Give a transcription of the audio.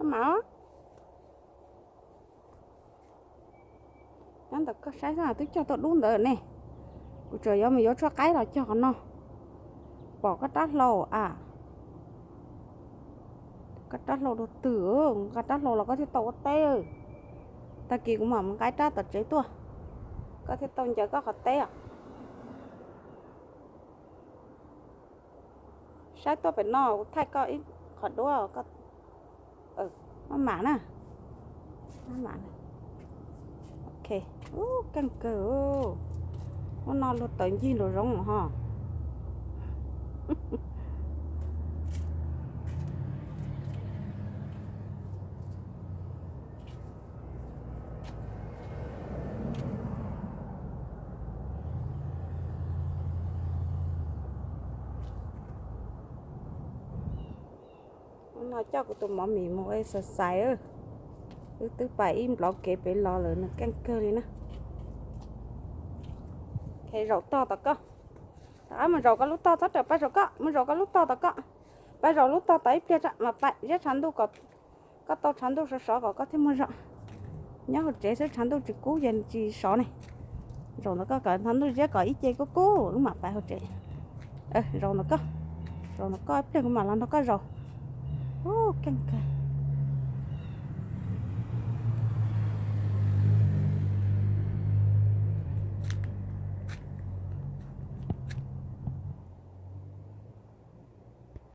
Mas nyob ntawm koj saib xwb twb cog tuaj dub ntawd ne. Kuv tseem yuav mus yuav tshuaj qaib los cog qhov no. Pom koj rab hlau a. Koj rab hlau dua twg, koj rab hlau los koj thiaj tau ua teb. Tag kis kuv mam mus nqa rab tom tsev tuaj, koj thiaj tau ncaws koj qhov teb os. Saib tuaj pem no kuv thaij koj ib qhov duab. Maj mam na. Maj mam. Ok. Ub, keej kawg. Ub, no luag tawm ncig nraum zoov ho. No coj kuv tus mov mim mus exercise. Wb twb pais ib nplov kev pem los lawm, nws keej kawg li na. Zaum tog tom koj. Rov qab mus zaum koj lub tog, txhob rawm, pab zaum koj, mus zaum koj lub tog tom koj. Pab zaum lub tog tom ib pliag tso mam pais ziab tshav ntuj kom koj tau tshav ntuj sov sov kom koj thiaj muaj zog. Nyob hauv tsev xwb tshav ntuj tsis kub ces tsis sov ne. Zaum ntawm koj kom tshav ntuj ziab kom ib ce kub kub wb mam pais hauv tsev. Zaum ntawm koj, zaum ntawm koj ib pliag kuv mam los nrog koj zaum. Ub, keej kawg.